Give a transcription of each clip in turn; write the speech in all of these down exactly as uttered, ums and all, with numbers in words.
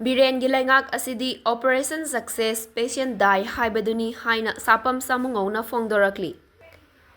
ꯕꯤꯔꯦꯟꯒꯤ ꯂꯩꯉꯥꯛ ꯑꯁꯤꯗꯤ Operation Success, Patient Die ꯍꯥꯏꯕꯗꯨꯅꯤ ꯍꯥꯏꯅ ꯁꯥꯄꯝ ꯁꯥꯃꯨꯉꯧꯅ ꯐꯣꯡꯗꯣꯔꯛꯂꯤ꯫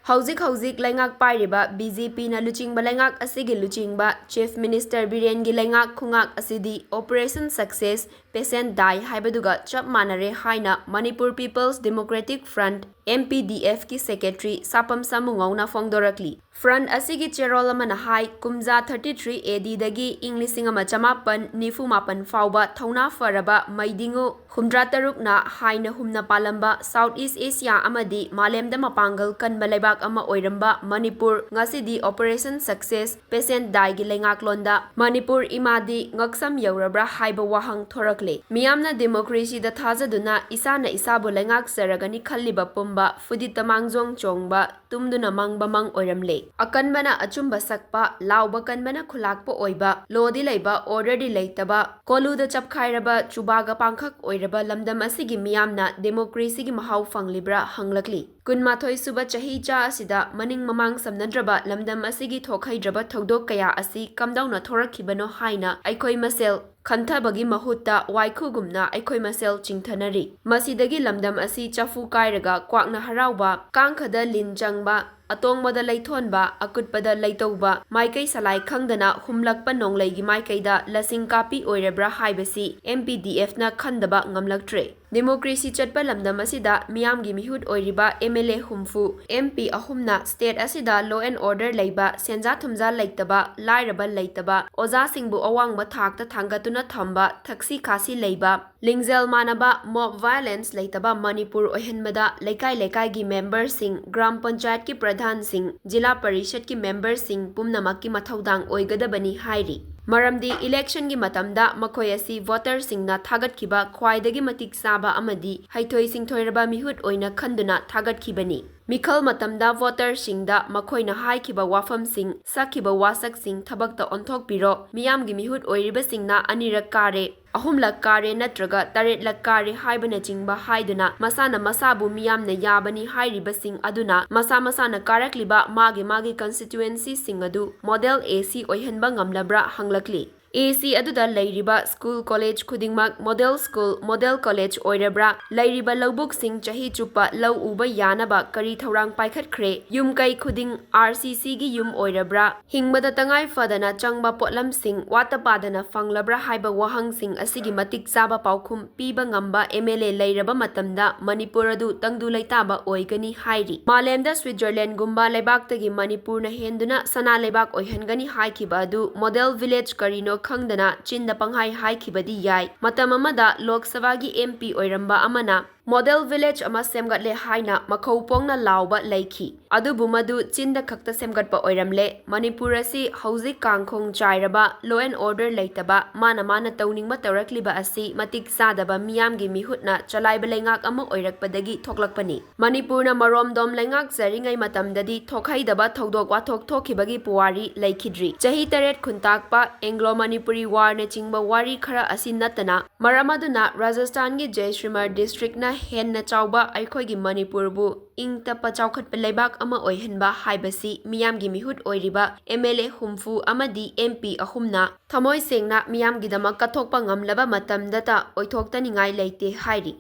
ꯍꯧꯖꯤꯛ ꯍꯧꯖꯤꯛ ꯂꯩꯉꯥꯛ ꯄꯥꯏꯔꯤꯕ BJPꯅ ꯂꯨꯆꯤꯡꯕ ꯂꯩꯉꯥꯛ ꯑꯁꯤꯒꯤ ꯂꯨꯆꯤꯡꯕ Chief Minister ꯕꯤꯔꯦꯟꯒꯤ ꯂꯩꯉꯥꯛ ꯈꯣꯡꯉꯥꯛ ꯑꯁꯤꯗꯤ Operation Success, Patient Die ꯍꯥꯏꯕꯗꯨꯒ ꯆꯞ ꯃꯥꯟꯅꯔꯦ ꯍꯥꯏꯅ Manipur People's Democratic Front, MPDFꯀꯤ secretary ꯁꯥꯄꯝ ꯁꯥꯃꯨꯉꯧꯅ ꯐꯣꯡꯗꯣꯔꯛꯂꯤ꯫ Front ꯑꯁꯤꯒꯤ ꯆꯦꯔꯣꯜ ꯑꯃꯅ ꯍꯥꯏ, ꯀꯨꯝꯖꯥ thirty three ADꯗꯒꯤ ꯏꯪ ꯂꯤꯁꯤꯡ ꯑꯃ ꯆꯃꯥꯄꯟ ꯅꯤꯐꯨ ꯃꯥꯄꯟ ꯐꯥꯎꯕ ꯊꯧꯅꯥ ꯐꯔꯕ ꯃꯩꯗꯤꯉꯨ ꯍꯨꯝꯗ꯭ꯔꯥ ꯇꯔꯨꯛꯅ ꯍꯥꯏꯅ ꯍꯨꯝꯅ ꯄꯥꯜꯂꯝꯕ South East Asia ꯑꯃꯗꯤ ꯃꯥꯂꯦꯝꯗ ꯃꯄꯥꯡꯒꯜ ꯀꯟꯕ ꯂꯩꯕꯥꯛ ꯑꯃ ꯑꯣꯏꯔꯝꯕ ꯃꯅꯤꯄꯨꯔ ꯉꯁꯤꯗꯤ Operation Success, Patient Dieꯒꯤ ꯂꯩꯉꯥꯛꯂꯣꯟꯗ ꯃꯅꯤꯄꯨꯔ ꯏꯃꯥꯗꯤ ꯉꯛꯁꯝ ꯌꯧꯔꯕ꯭ꯔꯥ ꯍꯥꯏꯕ ꯋꯥꯍꯪ ꯊꯣꯔꯛꯂꯦ꯫ ꯃꯤꯌꯥꯝꯅ democracyꯗ ꯊꯥꯖꯗꯨꯅ ꯏꯁꯥꯅ ꯏꯁꯥꯕꯨ ꯂꯩꯉꯥꯛꯆꯔꯒꯅꯤ ꯈꯜꯂꯤꯕ ꯄꯨꯝꯕ ꯐꯨꯗꯤꯠꯇ ꯃꯥꯡꯖꯣꯡ ꯆꯣꯡꯕ, ꯇꯨꯝꯗꯨꯅ ꯃꯪꯕ ꯃꯪ ꯑꯣꯏꯔꯝꯂꯦ꯫ ꯑꯀꯟꯕꯅ ꯑꯆꯨꯝꯕ ꯁꯛꯄ, ꯂꯥꯎꯕ ꯀꯟꯕꯅ ꯈꯨꯂꯥꯛꯄ ꯑꯣꯏꯕ, lawꯗꯤ ꯂꯩꯕ, orderꯗꯤ ꯂꯩꯇꯕ, ꯀꯣꯂꯨꯗ ꯆꯞꯈꯥꯏꯔꯕ ꯆꯨꯕꯥꯒ ꯄꯥꯡꯈꯛ ꯑꯣꯏꯔꯕ ꯂꯝꯗꯝ ꯑꯁꯤꯒꯤ ꯃꯤꯌꯥꯝꯅ democracyꯒꯤ ꯃꯍꯥꯎ ꯐꯪꯂꯤꯕ꯭ꯔꯥ ꯍꯪꯂꯛꯂꯤ꯫ ꯀꯨꯟꯃꯥꯊꯣꯏ ꯁꯨꯕ ꯆꯍꯤꯆꯥ ꯑꯁꯤꯗ ꯃꯅꯤꯡ ꯃꯃꯥꯡ ꯁꯝꯅꯗ꯭ꯔꯕ ꯂꯝꯗꯝ ꯑꯁꯤꯒꯤ ꯊꯣꯛꯍꯩꯗ꯭ꯔꯕ ꯊꯧꯗꯣꯛ ꯀꯌꯥ ꯑꯁꯤ ꯀꯝꯗꯧꯅ ꯊꯣꯔꯛꯈꯤꯕꯅꯣ ꯍꯥꯏꯅ ꯑꯩꯈꯣꯏ ꯃꯁꯦꯜ ꯈꯟꯊꯕꯒꯤ ꯃꯍꯨꯠꯇ ꯋꯥꯏꯈꯨꯒꯨꯝꯅ ꯑꯩꯈꯣꯏ ꯃꯁꯦꯜ ꯆꯤꯡꯊꯅꯔꯤ꯫ ꯃꯁꯤꯗꯒꯤ ꯂꯝꯗꯝ ꯑꯁꯤ ꯆꯐꯨ ꯀꯥꯏꯔꯒ ꯀ꯭ꯋꯥꯛꯅ ꯍꯔꯥꯎꯕ, ꯀꯥꯡꯈꯗ ꯂꯤꯟ ꯆꯪꯕ, ꯑꯇꯣꯡꯕꯗ ꯂꯩꯊꯣꯟꯕ, ꯑꯀꯨꯠꯄꯗ ꯂꯩꯇꯧꯕ, ꯃꯥꯏꯀꯩ ꯁꯂꯥꯏ ꯈꯪꯗꯅ ꯍꯨꯝꯂꯛꯄ ꯅꯣꯡꯂꯩꯒꯤ ꯃꯥꯏꯀꯩꯗ ꯂꯁꯤꯡ ꯀꯥꯞꯄꯤ ꯑꯣꯏꯔꯕ꯭ꯔꯥ ꯍꯥꯏꯕꯁꯤ MPDFꯅ ꯈꯟꯗꯕ ꯉꯝꯂꯛꯇ꯭ꯔꯦ꯫ Democracy ꯆꯠꯄ ꯂꯝꯗꯝ ꯑꯁꯤꯗ ꯃꯤꯌꯥꯝꯒꯤ ꯃꯤꯍꯨꯠ ꯑꯣꯏꯔꯤꯕ MLA ꯍꯨꯝꯐꯨ, MP ꯑꯍꯨꯝꯅ state ꯑꯁꯤꯗ law and order ꯂꯩꯕ, ꯁꯦꯟꯖꯥ ꯊꯨꯝꯖꯥ ꯂꯩꯇꯕ, ꯂꯥꯏꯔꯕ ꯂꯩꯇꯕ, ꯑꯣꯖꯥꯁꯤꯡꯕꯨ ꯑꯋꯥꯡꯕ ꯊꯥꯛꯇ ꯊꯥꯡꯒꯠꯇꯨꯅ ꯊꯝꯕ, ꯊꯛꯁꯤ ꯈꯥꯁꯤ ꯂꯩꯕ, ꯂꯤꯡꯖꯦꯜ ꯃꯥꯟꯅꯕ, mob violence ꯂꯩꯇꯕ ꯃꯅꯤꯄꯨꯔ ꯑꯣꯏꯍꯟꯕꯗ ꯂꯩꯀꯥꯏ ꯂꯩꯀꯥꯏꯒꯤ memberꯁꯤꯡ, ꯒ꯭ꯔꯥꯝ ꯄꯟꯆꯥꯌꯠꯀꯤ ꯄ꯭ꯔꯙꯥꯟꯁꯤꯡ, ꯖꯤꯂꯥ ꯄꯔꯤꯁꯠꯀꯤ memberꯁꯤꯡ ꯄꯨꯝꯅꯃꯛꯀꯤ ꯃꯊꯧꯗꯥꯡ ꯑꯣꯏꯒꯗꯕꯅꯤ ꯍꯥꯏꯔꯤ꯫ ꯃꯔꯝꯗꯤ electionꯒꯤ ꯃꯇꯝꯗ ꯃꯈꯣꯏ ꯑꯁꯤ voterꯁꯤꯡꯅ ꯊꯥꯒꯠꯈꯤꯕ ꯈ꯭ꯋꯥꯏꯗꯒꯤ ꯃꯇꯤꯛ ꯆꯥꯕ ꯑꯃꯗꯤ ꯍꯩꯊꯣꯏ ꯁꯤꯡꯊꯣꯏꯔꯕ ꯃꯤꯍꯨꯠ ꯑꯣꯏꯅ ꯈꯟꯗꯨꯅ ꯊꯥꯒꯠꯈꯤꯕꯅꯤ꯫ ꯃꯤꯈꯜ ꯃꯇꯝꯗ voterꯁꯤꯡꯗ ꯃꯈꯣꯏꯅ ꯍꯥꯏꯈꯤꯕ ꯋꯥꯐꯝꯁꯤꯡ, ꯁꯛꯈꯤꯕ ꯋꯥꯁꯛꯁꯤꯡ ꯊꯕꯛꯇ ꯑꯣꯟꯊꯣꯛꯄꯤꯔꯣ, ꯃꯤꯌꯥꯝꯒꯤ ꯃꯤꯍꯨꯠ ꯑꯣꯏꯔꯤꯕꯁꯤꯡꯅ ꯑꯅꯤꯔꯛ ꯀꯥꯔꯦ, ꯑꯍꯨꯝꯂꯛ ꯀꯥꯔꯦ ꯅꯠꯇ꯭ꯔꯒ ꯇꯔꯦꯠꯂꯛ ꯀꯥꯔꯦ ꯍꯥꯏꯕꯅꯆꯤꯡꯕ ꯍꯥꯏꯗꯨꯅ ꯃꯁꯥꯅ ꯃꯁꯥꯕꯨ ꯃꯤꯌꯥꯝꯅ ꯌꯥꯕꯅꯤ ꯍꯥꯏꯔꯤꯕꯁꯤꯡ ꯑꯗꯨꯅ ꯃꯁꯥ ꯃꯁꯥꯅ ꯀꯥꯔꯛꯂꯤꯕ ꯃꯥꯒꯤ ꯃꯥꯒꯤ constituencyꯁꯤꯡ ꯑꯗꯨ model AC ꯑꯣꯏꯍꯟꯕ ꯉꯝꯂꯕ꯭ꯔꯥ ꯍꯪꯂꯛꯂꯤ꯫ ꯑꯦ ꯁꯤ ꯑꯗꯨꯗ ꯂꯩꯔꯤꯕ ꯁ꯭ꯀꯨꯜ ꯀꯣꯂꯦꯖ ꯈꯨꯗꯤꯡꯃꯛ ꯃꯣꯗꯦꯜ ꯁ꯭ꯀꯨꯜ, ꯃꯣꯗꯦꯜ ꯀꯣꯂꯦꯖ ꯑꯣꯏꯔꯕ꯭ꯔꯥ? ꯂꯩꯔꯤꯕ ꯂꯧꯕꯨꯛꯁꯤꯡ ꯆꯍꯤ ꯆꯨꯞꯄ ꯂꯧ ꯎꯕ ꯌꯥꯅꯕ ꯀꯔꯤ ꯊꯧꯔꯥꯡ ꯄꯥꯏꯈꯠꯈ꯭ꯔꯦ? ꯌꯨꯝ ꯀꯩ ꯈꯨꯗꯤꯡ ꯑꯥꯔ ꯁꯤ ꯁꯤꯒꯤ ꯌꯨꯝ ꯑꯣꯏꯔꯕ꯭ꯔꯥ? ꯍꯤꯡꯕꯗ ꯇꯉꯥꯏ ꯐꯗꯅ ꯆꯪꯕ ꯄꯣꯠꯂꯝꯁꯤꯡ ꯋꯥꯠꯇ ꯄꯥꯗꯅ ꯐꯪꯂꯕ꯭ꯔꯥ ꯍꯥꯏꯕ ꯋꯥꯍꯪꯁꯤꯡ ꯑꯁꯤꯒꯤ ꯃꯇꯤꯛ ꯆꯥꯕ ꯄꯥꯎꯈꯨꯝ ꯄꯤꯕ ꯉꯝꯕ ꯑꯦꯝ ꯑꯦꯜ ꯑꯦ ꯂꯩꯔꯕ ꯃꯇꯝꯗ ꯃꯅꯤꯄꯨꯔ ꯑꯗꯨ ꯇꯪꯗꯨ ꯂꯩꯇꯥꯕ ꯑꯣꯏꯒꯅꯤ ꯍꯥꯏꯔꯤ꯫ ꯃꯥꯂꯦꯝꯗ ꯁ꯭ꯋꯤꯠꯖꯔꯂꯦꯟꯗꯒꯨꯝꯕ ꯂꯩꯕꯥꯛꯇꯒꯤ ꯃꯅꯤꯄꯨꯔꯅ ꯍꯦꯟꯗꯨꯅ ꯁꯅꯥ ꯂꯩꯕꯥꯛ ꯑꯣꯏꯍꯟꯒꯅꯤ ꯍꯥꯏꯈꯤꯕ ꯑꯗꯨ ꯃꯣꯗꯦꯜ ꯚꯤꯂꯦꯖ ꯀꯔꯤꯅꯣ ꯈꯪꯗꯅ ꯆꯤꯟꯗ ꯄꯪꯍꯥꯏ ꯍꯥꯏꯈꯤꯕꯗꯤ ꯌꯥꯏ꯫ ꯃꯇꯝ ꯑꯃꯗ ꯂꯣꯛ ꯁꯚꯥꯒꯤ ꯑꯦꯝ ꯄꯤ ꯑꯣꯏꯔꯝꯕ ꯑꯃꯅ ꯃꯣꯗꯦꯜ ꯚꯤꯂꯦꯖ ꯑꯃ ꯁꯦꯝꯒꯠꯂꯦ ꯍꯥꯏꯅ ꯃꯈꯧ ꯄꯣꯡꯅ ꯂꯥꯎꯕ ꯂꯩꯈꯤ꯫ ꯑꯗꯨꯕꯨ ꯃꯗꯨ ꯆꯤꯟꯗ ꯈꯛꯇ ꯁꯦꯝꯒꯠꯄ ꯑꯣꯏꯔꯝꯂꯦ꯫ ꯃꯅꯤꯄꯨꯔ ꯑꯁꯤ ꯍꯧꯖꯤꯛ ꯀꯥꯡꯈꯣꯡ ꯆꯥꯏꯔꯕ, law and order ꯂꯩꯇꯕ, ꯃꯥꯅ ꯃꯥꯅ ꯇꯧꯅꯤꯡꯕ ꯇꯧꯔꯛꯂꯤꯕ ꯑꯁꯤ ꯃꯇꯤꯛ ꯆꯥꯗꯕ ꯃꯤꯌꯥꯝꯒꯤ ꯃꯤꯍꯨꯠꯅ ꯆꯂꯥꯏꯕ ꯂꯩꯉꯥꯛ ꯑꯃ ꯑꯣꯏꯔꯛꯄꯗꯒꯤ ꯊꯣꯛꯂꯛꯄꯅꯤ꯫ ꯃꯅꯤꯄꯨꯔꯅ ꯃꯔꯣꯝꯗꯣꯝ ꯂꯩꯉꯥꯛꯆꯔꯤꯉꯩ ꯃꯇꯝꯗꯗꯤ ꯊꯣꯛꯍꯩꯗꯕ ꯊꯧꯗꯣꯛ ꯋꯥꯊꯣꯛ ꯊꯣꯛꯈꯤꯕꯒꯤ ꯄꯨꯋꯥꯔꯤ ꯂꯩꯈꯤꯗ꯭ꯔꯤ꯫ ꯆꯍꯤ ꯇꯔꯦꯠ ꯈꯨꯟꯇꯥꯛꯄ ꯑꯦꯡꯒ꯭ꯂꯣ ꯃꯅꯤꯄꯨꯔꯤ ꯋꯥꯔꯅꯆꯤꯡꯕ ꯋꯥꯔꯤ ꯈꯔ ꯑꯁꯤ ꯅꯠꯇꯅ, ꯃꯔꯝ ꯑꯗꯨꯅ ꯔꯥꯖꯁꯊꯥꯟꯒꯤ ꯖꯩꯁ꯭ꯔꯤꯃꯔ ꯗꯤꯁꯇ꯭ꯔꯤꯛꯅ ꯍꯦꯟꯅ ꯆꯥꯎꯕ ꯑꯩꯈꯣꯏꯒꯤ ꯃꯅꯤꯄꯨꯔꯕꯨ ꯏꯪ ꯇꯞꯄ ꯆꯥꯎꯈꯠꯄ ꯂꯩꯕꯥꯛ ꯑꯃ ꯑꯣꯏꯍꯟꯕ ꯍꯥꯏꯕꯁꯤ ꯃꯤꯌꯥꯝꯒꯤ ꯃꯤꯍꯨꯠ ꯑꯣꯏꯔꯤꯕ ꯑꯦꯝ ꯑꯦꯜ ꯑꯦ ꯍꯨꯝꯐꯨ ꯑꯃꯗꯤ ꯑꯦꯝ ꯄꯤ ꯑꯍꯨꯝꯅ ꯊꯃꯣꯏ ꯁꯦꯡꯅ ꯃꯤꯌꯥꯝꯒꯤꯗꯃꯛ ꯀꯠꯊꯣꯛꯄ ꯉꯝꯂꯕ ꯃꯇꯝꯗꯇ ꯑꯣꯏꯊꯣꯛꯇꯅꯤꯡꯉꯥꯏ ꯂꯩꯇꯦ ꯍꯥꯏꯔꯤ꯫